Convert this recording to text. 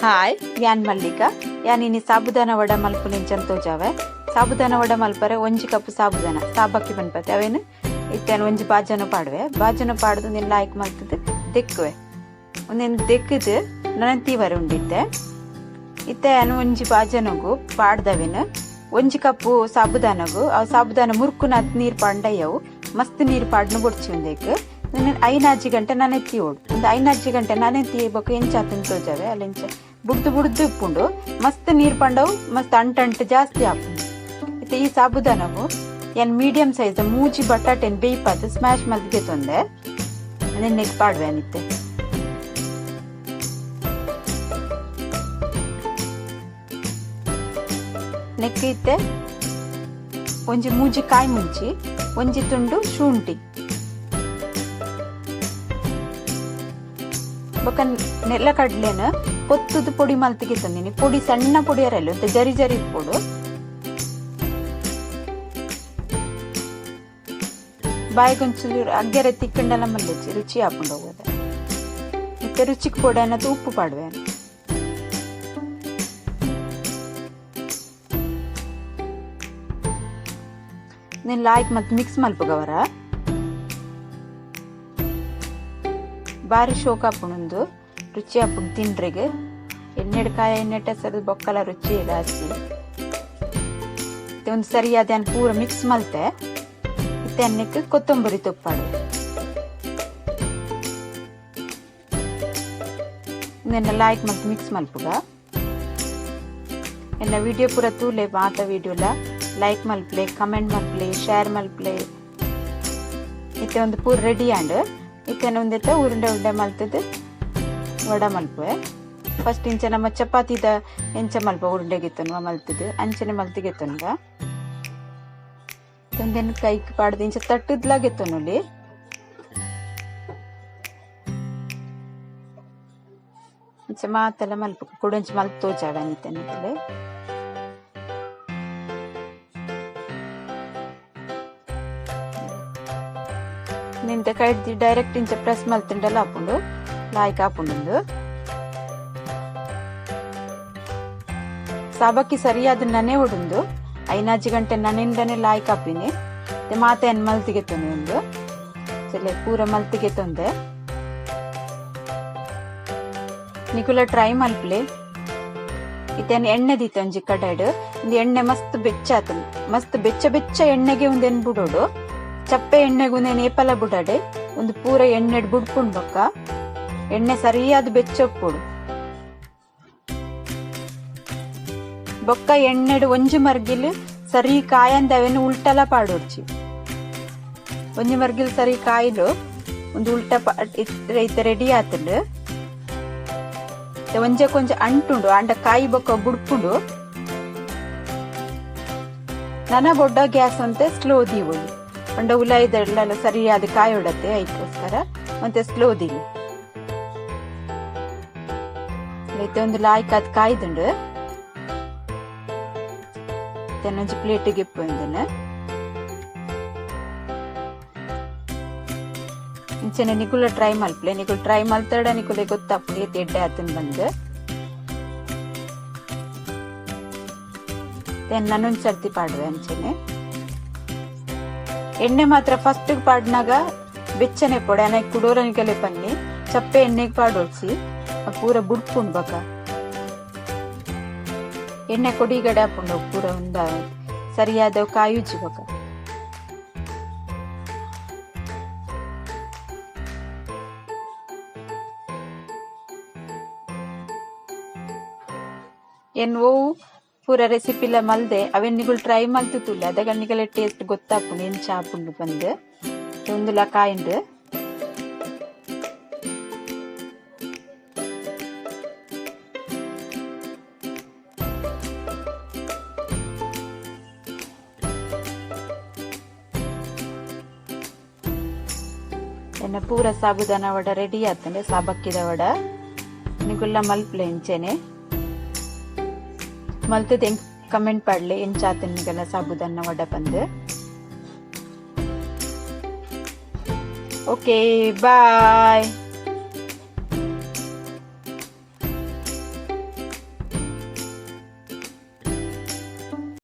Hi, ಯಾನ್ ಮಲ್ಲಿಕ. ಯಾನ್ ಇನಿ ಸಾಬುದಾನ ವಡ ಮಲ್ಪುನ ಎಂಚ ತೋಜಾವೆ. ಸಾಬುದಾನ ವಡ ಮಲ್ಪರೆ ಒಂಜಿ ಕಪ್ ಸಾಬುದಾನ ಸಾಬಕ್ಕಿ ಪನ್ಪತೆ ಅವೇನು ಇತ್ತೆ ಒಂಜಿ ಬಾಜನ ಪಾಡುವೆ. ಬಾಜನ ಪಾಡ್ದು ಉಂದೆನ್ ಲಾಯ್ಕ್ ಮಲ್ತುದು ದೆಕ್ಕುವೆ. ಉಂದೆನ್ ದೆಕ್ಕುದು ನನ ತೀವರೆ ಉಂಡಿತ್ತೆ. ಇತ್ತೆ ಯಾನ್ ಒಂಜಿ ಬಾಜನಗು ಪಾಡ್ದವೇನು ಒಂಜಿ ಕಪ್ಪು ಸಾಬುದಾನಗು ಅವು ಸಾಬುದಾನ ಮುರ್ಕುನಾತ್ ನೀರ್ ಪಾಂಡಯ್ಯವು ಮಸ್ತ್ ನೀರ್ ಪಾಡ್ನು ಬೊಡ್ಚಿ ಉಂದೆಕ್. 5-6 ಗಂಟೆ ನನೆತ್ತಿ ಓಡು. ಒಂದು 5-6 ಗಂಟೆ ನನೆತ್ತಿ ಬೊಕ್ಕ ಎಂಚ ತೋಜಾವೆ ಅಲ್ಲೆಂಚ ಬುಡ್ದು ಬುಡ್ದು ಇಪ್ಪುಂಡು. ಮಸ್ತ್ ನೀರ್ ಪಂಡವು ಮಸ್ತ್ ಅಂಟಂಟು ಜಾಸ್ತಿ ಆಪುಂಡು. ಇತ್ತೆ ಈ ಸಾಬುದಾನಗು ಏನ್ ಮೀಡಿಯಂ ಸೈಜ್ ಮೂಜಿ ಬಟಾಟೆನ್ ಬೇಯ್ಪಾದ್ ಸ್ಮ್ಯಾಶ್ ಮಲ್ತ್ ತೊಂದೆ ನೆನ್ನೆಗ್ ಪಾಡ್ವೆ ಅನಿತ್ತೆ. ನೆಕ್ ಇತ್ತೆ ಒಂಜಿ ಮೂಜಿ ಕಾಯಿ ಮುಂಚಿ, ಒಂಜಿ ತುಂಡು ಶುಂಠಿ, ಬೊಕ ನೆಲ್ಲ ಕಡ್ಲೆನ ಪೊತ್ತುದು ಪೊಡಿ ಮಲ್ತಿಗೆ ತಂದಿನಿ. ಪೊಡಿ ಸಣ್ಣ ಪೊಡಿ ಅರಲ್ಲ, ಜರಿ ಜರಿ ಪೊಡು. ಬಾಯಿಗೊಂಚೂರು ಅಗ್ಗೆರೆ ತಿಕ್ಕಂಡಲ ಮಲ್ಲೆಚ್ಚಿ ರುಚಿ ಆಪುಂಡು ಹೋಗೋದೆ. ಮತ್ತೆ ರುಚಿಗೆ ಪೊಡೆ ಅನ್ನೋದು ಉಪ್ಪು ಪಾಡುವೆ. ನೀನು ಲಾಯ್ಕ್ ಮತ್ತೆ ಮಿಕ್ಸ್ ಮಲ್ಪುಗವರ ಬಾರಿ ಶೋಕ ಆಪುಂಡು, ರುಚಿ ಆಪುಂಡು ತಿಂಡ್ರಿಗೆ. ಎಣ್ಣೆಡ್ ಕಾಯ ಎಣ್ಣೆಟ ಸರ್ ಬೊಕ್ಕಲ ರುಚಿ ಜಾಸ್ತಿ. ಒಂದು ಸರಿಯಾದ ಪೂರ ಮಿಕ್ಸ್ ಮಲ್ತೆ. ಇತ್ತೆ ಅನ್ನಕ್ಕೆ ಕೊತ್ತಂಬರಿ ತೊಪ್ಪಾಡು. ಉಂದೆನ್ನ ಲಾಯ್ಕ್ ಮಲ್ತ್ ಮಿಕ್ಸ್ ಮಲ್ಪುಗ. ಎನ್ನ ವಿಡಿಯೋ ಪೂರ ತೂಲೆ, ಮಾತ ವಿಡಿಯೋಲ ಲೈಕ್ ಮಲ್ಪ್ಲೆ, ಕಮೆಂಟ್ ಮಲ್ಪ್ಲೆ, ಶೇರ್ ಮಲ್ಪ್ಲೆ. ಇತ್ತೆ ಒಂದು ಪೂರ ರೆಡಿ ಆಂಡ್. ಇತ್ತೆ ಒಂದೆತ್ತ ಉರುಂಡೆ ಉಂಡೆ ಮಲ್ತದು ವಡ ಮಲ್ಪುವೆ. ಫಸ್ಟ್ ಇಂಚ ನಮ್ಮ ಚಪಾತಿದ ಎಂಚ ಮಲ್ಪ ಉರುಂಡೆ ಗೆತ್ತೊನ್ವ ಮಲ್ತದು ಅಂಚನೆ ಮಲ್ತ್ ಗೆತ್ತೊನ್ಗ. ಒಂದೆನ್ ಕೈಕ್ ಪಾಡ್ದು ಇಂಚ ತಟ್ಟುದ್ಲ ಗೆತ್ತೊನೊಲಿ. ಇಂಚ ಮಾತೆಲ್ಲ ಮಲ್ಪ ಕುಡೊಂಚಿ ಮಲ್ತ್ ತೋಜಾವೆ ಅನಿತೇನೆ. ನಿಂತ ಕೈಡ್ದಿ ಡೈರೆಕ್ಟ್ ಇಂಚ ಪ್ರೆಸ್ ಮಲ್ತಿಂಡಲ ಆಪುಂಡು, ಲಾಯ್ಕ್ ಆಪುಂಡು. ಸಾಬಕ್ಕಿ ಸರಿಯಾದ ನನೆ ಉಡುಂದು 5-6 ಗಂಟೆ ನನೆಂದನೆ ಲಾಯ್ಕ್ ಆಪಿನಿ. ಮಾತೆ ಎನ್ ಮಲ್ತಿಗೆ ತೊಂದೆ ಒಂದು ಚಲೆ ಪೂರ ಮಲ್ತಿಗೆ ತೊಂದೆ. ನಿಕುಲ ಟ್ರೈ ಮಲ್ಪ್ಲೆ. ಇತ್ತೇನು ಎಣ್ಣೆ ದೀತ ಒಂಜಿ ಕಡಾಯ್ಡ್. ಒಂದು ಎಣ್ಣೆ ಮಸ್ತ್ ಬೆಚ್ಚ ಆತನು. ಮಸ್ತ್ ಬೆಚ್ಚ ಬೆಚ್ಚ ಎಣ್ಣೆಗೆ ಒಂದೇನು ಬುಡೋಡು. ಚಪ್ಪೆ ಎಣ್ಣೆಗೆ ಒಂದೇನು ಏಪಲ ಬುಡಾಡೆ. ಒಂದು ಪೂರ ಎಣ್ಣೆಡ್ ಬುಡ್ಪುಂಡು ಬೊಕ್ಕ ಎಣ್ಣೆ ಸರಿಯಾದ ಬೆಚ್ಚೊಪ್ಪುಡು. ಬೊಕ್ಕ ಎಣ್ಣೆಡ್ ಒಂಜಿ ಮರ್ಗಿಲ್ ಸರಿ ಕಾಯಂದವೇನು ಉಲ್ಟಲ ಪಾಡೋಡ್ಚಿ. ಒಂಜಿ ಮರ್ಗಿಲ್ ಸರಿ ಕಾಯಿಲು ಒಂದು ಉಲ್ಟ ಇತ್ತೆ ರೆಡಿ ಆತಂಡು. ಒಂಜೆ ಕೊಂಚ ಅಂಟುಂಡು ಅಂಡ ಕಾಯಿ ಬೊಕ್ಕ ಬುಡ್ಪುಂಡು. ನನ ಬೊಡ್ಡ ಗ್ಯಾಸ್ ಅಂತೆ ಸ್ಲೋ ದೀವೊಲಿ. ಪಂಡ ಉಲಾಯಿದೆಲ್ಲ ಸರಿಯಾದ ಕಾಯಿ ಐಕೋಸ್ಕರ ಮತ್ತೆ ಸ್ಲೋ ದೀಲಿ. ಇತ್ತೆ ಒಂದು ಲಾಯ್ಕ್ ಅದು ಕಾಯ್ದುಂಡು. ಒಂಜಿ ಪ್ಲೇಟಿಗೆ ಇಪ್ಪು ಇಂದೆನ್. ಇಂಚನೆ ನಿಕುಲ ಟ್ರೈ ಮಲ್ಪ್ಲೆ. ನಿಕುಲ್ ಟ್ರೈ ಮಲ್ತಡ ನಿಕುಲೆ ಗೊತ್ತಾಪುಂಡು ಏತ್ ಎಡ್ಡೆ ಆತನ್ ಬಂದು. ನನೊಂದು ಸರ್ತಿ ಪಾಡುವೆ ಅಂಚನೆ. ಎಣ್ಣೆ ಮಾತ್ರ ಫಸ್ಟ್ ಪಾಡ್ನಾಗ ಬೆಚ್ಚನೆ ಪೊಡೆ ಅನ ಕುಡೋರನಿಕಲೆ ಪನ್ನಿ ಚಪ್ಪೆ ಎಣ್ಣೆಗೆ ಪಾಡೋಡ್ಸಿ ಪೂರ ಬುಡ್ಪುಂಡು ಬಕ. ಎಣ್ಣೆ ಕೊಡಿಗಡೆ ಹಾಪುಂಡು ಪೂರ ಉಂದ ಸರಿಯಾದ ಕಾಯುಜಿ ಬಕ. ಎನ್ ಓವು ಪೂರ ರೆಸಿಪಿಲ ಮಲ್ದೆ ಅವೆನ್ ನಿಗುಲ್ ಟ್ರೈ ಮಲ್ತು ತುಲೆ ಅದಗ ನಿಗಲೆ ಟೇಸ್ಟ್ ಗೊತ್ತಾಪುಂಡು ಎಂಚ ಆಪುಂಡು ಬಂದು. ಉಂದುಲ ಕಾಯಿಂಡು. ಎನ್ನ ಪೂರ ಸಾಬುದಾನ ವಡ ರೆಡಿ ಆತಂಡೆ. ಸಾಬಕ್ಕಿದ ವಡ ನಿಗುಲ್ಲ ಮಲ್ಪ್ಲೆ ಎಂಚೆನೆ ಮಲ್ತದ ಎಂಕ್ ಕಮೆಂಟ್ ಪಾಡ್ಲೆ ಎಂಚ ಆತಂಡ್ ನಿಗಲ ಸಾಬುದಾನ ವಡ ಬಂದು. Okay, bye.